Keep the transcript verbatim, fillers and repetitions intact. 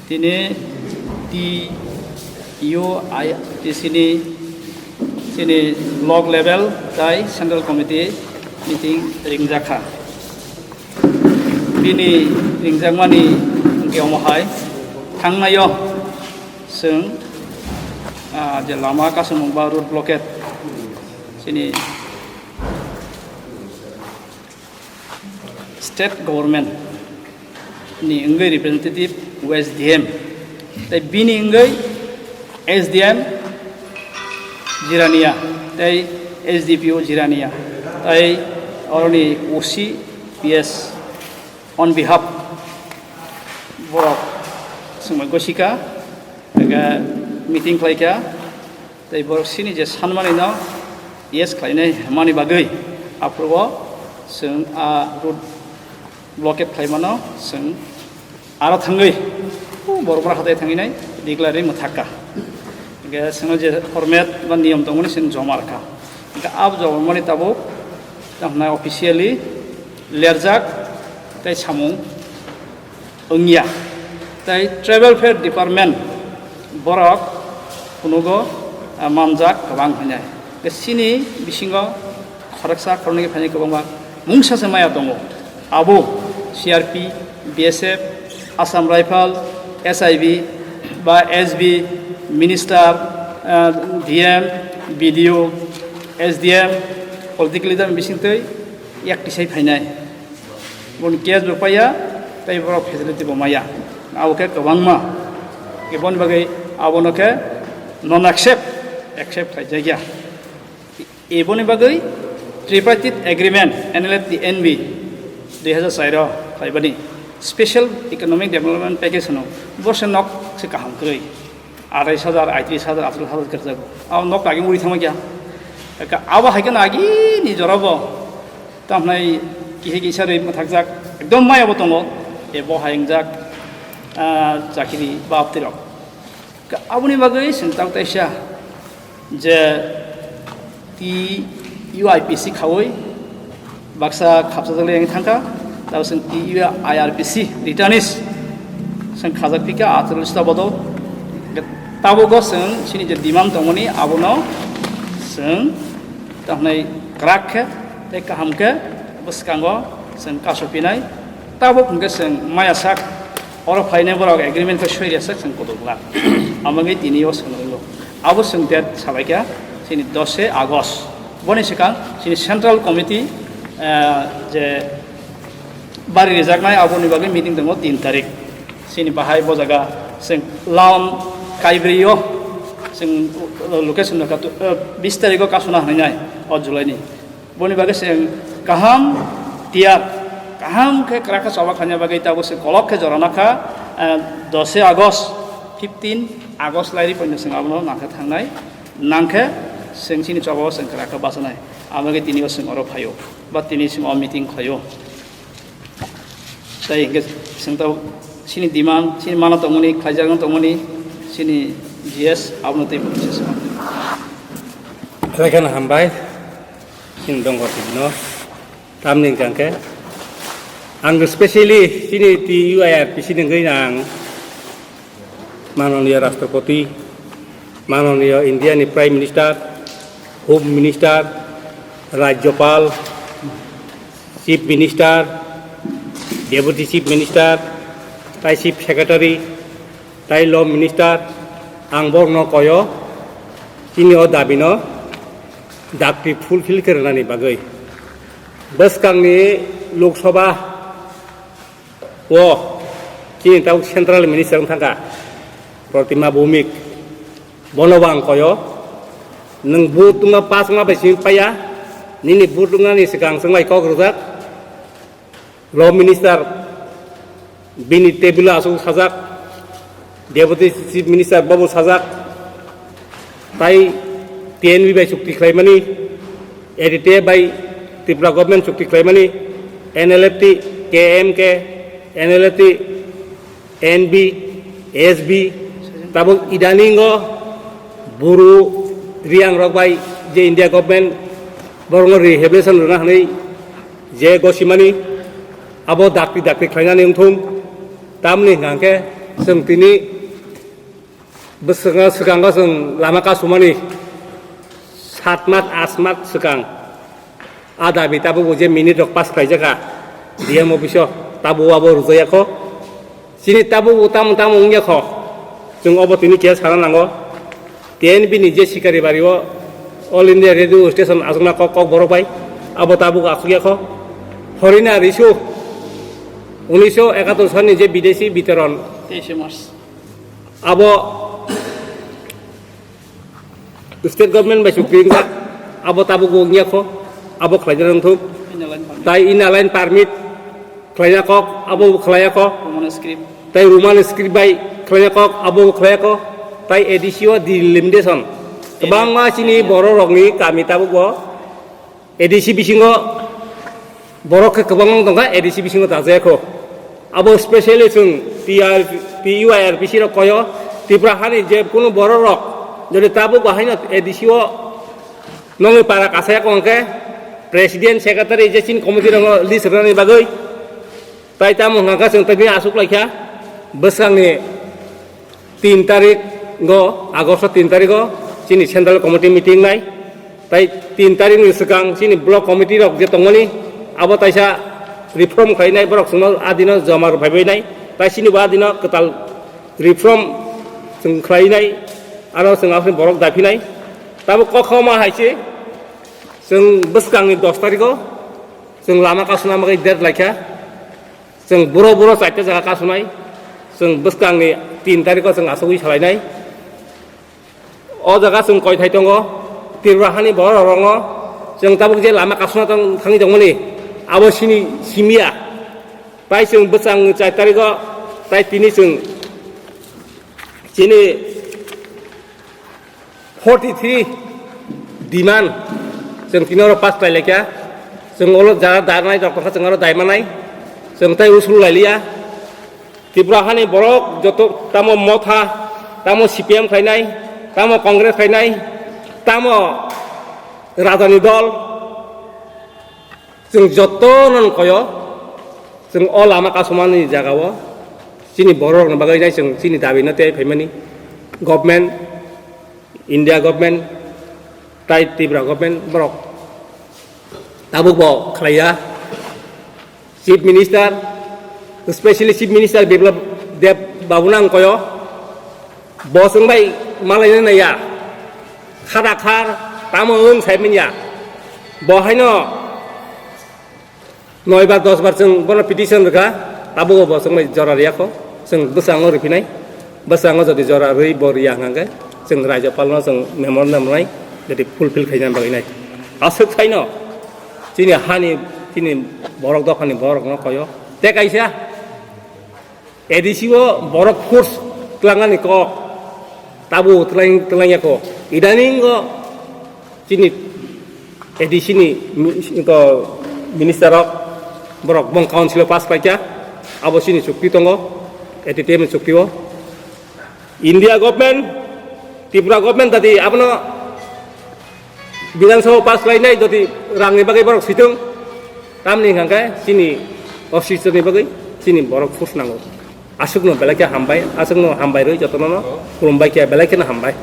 Tini T U I T C ni chini block level tai central committee meeting ringjakha. Bini ringjakmani hwnkhe omo hai thangnaio chwng, ah, je lama kasamung ba road blockade chini state government ni wngwi representative S D M, tei bini wngwi S D M Jirania, tei S D P O Jirania, tei oroni O C P S on behalf borok swngbai gosika, meeting khlaika. Tei borok sini je sanmani no yes khlainai hwnmani bagwi aphuru o chwng a road blockade khlaimano chwng aro thangwi, o, Boromra hatai thanginai declare ri mwthakka. Hwnkhe chwngno je format ba niyom tongmani chwng joma rwkha. Hwnkhe abo joma rwmani tabuk tamo hwnai officially lerjak tei samung wngya. Tei Tribal Welfare Department borok phunugo, ah, manjak kwbang hwnwi. Tei chini bisingo khoroksa khoroknwi phainai kwbangma mungsa se maya tongo. Abo C R P, B S F, Assam Rifle, S I B ba S B, Minister, ah, D M, B D O, S D M, political leader bisingtwi yak tisai phainai. Boni case bo paiya, tei borok facility bo maya. Abo khe kwbangma. Khe boni bagwi abono khe non accept, accept khlaijakya. E boni bagwi tripartite agreement, N L F T N B, dui hazar char o khlaibani special economic development package hwno, bo se nok se kaham kwrwi. Atais hajar, aitris hajar, atris hajar kwrwkjago. Abo nok lagi uri thangma kya. Eka abo hai kheno agini jorabo tamhnai kisa kisa rwi mwthakjak, ekdom maya bo tongo. E bo hai wngjak, ah, chakiri baptirok. Ka-, aboni bagwi chwng tang taisa je T U I P C khaui baksa khapsajak le thangkha, tabo chwng T U I R P C returnees chwng khajak phika atharo lista bodol. Tabukgo chwng chini je demand tongmani abono chwng tamhnai kwrak khe tei kaham khe bwskango chwng kaso pinai. Tabuk hwnkhe chwng maya sak oro phainai borok agreement khe soi rwsak chwng kotor glak. Amagwi tini o chwng ringo. Abo chwng date salaikha chini dose August. Boni swkang chini Central Committee, eh, je bari rijaknai aboni bagwi meeting tongo tin tarik. Chini bahai bo jaga chwng lawn kaibrio chwng location no katu, eh, bis tariko kasuna hwnwi nai o July ni. Boni bagwi chwng kaham tiyar, kaham khe kwrak khe choba khaina bagwi tabuk chwng kolok khe jorana kha, eh, dose August, fifteen August lairi poino chwng abono nangkhe thangnai, nangkhe chwng chini choba o chwng kwrak khe bachanai. Aboni bagwi tini o chwng oro phaio, ba tini chwng o meeting khlaio. Tei hwnkhe chwng tabuk chini demand, chini mana tongmani, khlaijak wng tongmani, chini G S abono tei bo kisa se. Belai kheno hambai, chini Dongor T V no. Tamni hwnkha khe ang specially chini T U I R P C ni wngwi ang Mananiya Rashtrapati, Mananiya India ni Prime Minister, Home Minister, Rajyapal, Chief Minister, Deputy Chief Minister, tai Chief Secretary, tai Law Minister, ang borokno koyo, chini o dabi no dakti fulfill khe rwnani bagwi. Bwskangni Lok Sabha o chini tabuk Central Minister wng thangkha Pratima Bhowmik, bono bo ang koyo, nwng vote wngma pass wngma bai simi paiya, nini vote wngnani swkang chwng bai kok rwjak, Law Minister bini table o aswk sajak, Deputy Chief Minister bobo sajak, tai T N V bai chukti khlaimani, A D T A bai Tripura government chukti khlaimani, N L F T, K M K, N L F T, N B, S B, tabuk idaningo Bru Riang rok bai je India government borokno rehabilitation rwna hwnwi je gosimani, Abo dakti dakti khlainani wngthung. Tamni hwnkha khe chwng tini bwswkno swkango chwng lama kasumani sat mas, aat mas swkang a dabi tabukbo je minute rok pass khlaijak kha D M office o, tabuk abo rwjak ya kho. Chini tabukbo tamo tamo wngya kho, chwng obo tini keha sana nango. T N B ni je Sikari Bari o All India Radio Station achukna kok, kok borok bai, abo tabuk achukya kho. Horina Risu unisho ekatur sani je bidesi bitoron, teishe March, abo state government bai chukti wngjak, abo tabukbo wngya kho, abo khlaina wngthok. Inner line permit. Tai inner line permit khlaina kok, abo khlaiya kho. Roman script. Tai Roman script bai khlaina kok, abo khlaiya kho. Tai A D C o delimitation. Kwbangma chini borok rokni kami tabukbo A D C bisingo borok khe kwbang wng tongkha, A D C bisingo dajaya kho. Abo specially chwng T R, T U I R P C rok koyo, Tripura hani je kunu borok rok jodi tabuk bahaino A D C o nongni para kasaya kho hwnkhe president, secretary je chini committee rokno list rwnani bagwi. Tai tamo hwnkha khe chwng tei aswk laikha bwskangni tin tarik o, August o tin tarik o chini central committee meeting nai. Tai tin tarik ni swkang chini block committee rok je tongmani, abo taisa reform khlainai, borok chwngno a dino joma rw phaibai nai. Tai chini bo a dino kwtal reform chwng khlainai, aro chwng aswk borok daphinai. Tamo kokhoma hai se chwng bwskangni dos tarik o chwng lama kasuna bagwi date laikha. Chwng buro buro chaita jaga kasunai, chwng bwskangni tin tarikho chwng asugwi salainai. O jaga chwng koithai tongo, Tripura hani borok rokno chwng tabuk je lama kasuna tong-, thangwi tongmani, abo sini simiya. Tai chwng bwskang char tarikho, tai tini chwng chini forty three demand chwng tini oro pass khlai laikha. Chwng olo jara darnai rok tongkha, chwng oro dai manai. Chwng tai usul lailiya. Tripura hani borok joto tamo Motha, tamo C P M khlainai, tamo Congress khlainai, tamo Rajani dol, chwng jotono koyo, chwng o lama kasumani jagao chini borok rokni bagwi nai chwng chini dabi no tei phaimani government, India government, tai Tripura government borok tabuk bo khlaiya. Chief Minister, specially Chief Minister Biplab Deb babu nang koyo, bo chwng bai malaina naiya, khada khar tamo wng sai manya, bo haino noi bar dos bar chwng bono petition rwkha, tabuk bo chwng bai jora riyakho, chwng bwskango rwphinai, bwskango jodi jora rwi bo riya hwnkhe chwng Rajyapal no chwng memorandum rwnai, jodi fulfill khaina bagwi nai. Aswk saino chini hani, chini borok dophani borok no koyo. Tei kaisa A D C o borok force twlangnani kok, tabuk twlang, twlangya kok. Idaningo chini A D C ni mi-, ko minister rok borok bong council o pass khlaikha, abo chini chukti tongo, A T T M ni chukti o. India government, Tripura government tadi abono Bidhan Sabha pass khlainai jodi rangni bagwi borok sitwng, tamni hwnkha khe chini officer ni bagwi chini borok force nango. Aswkno belai khe hambai, aswkno hambai rwi jotono no khulumbai khe belai kheno hambai.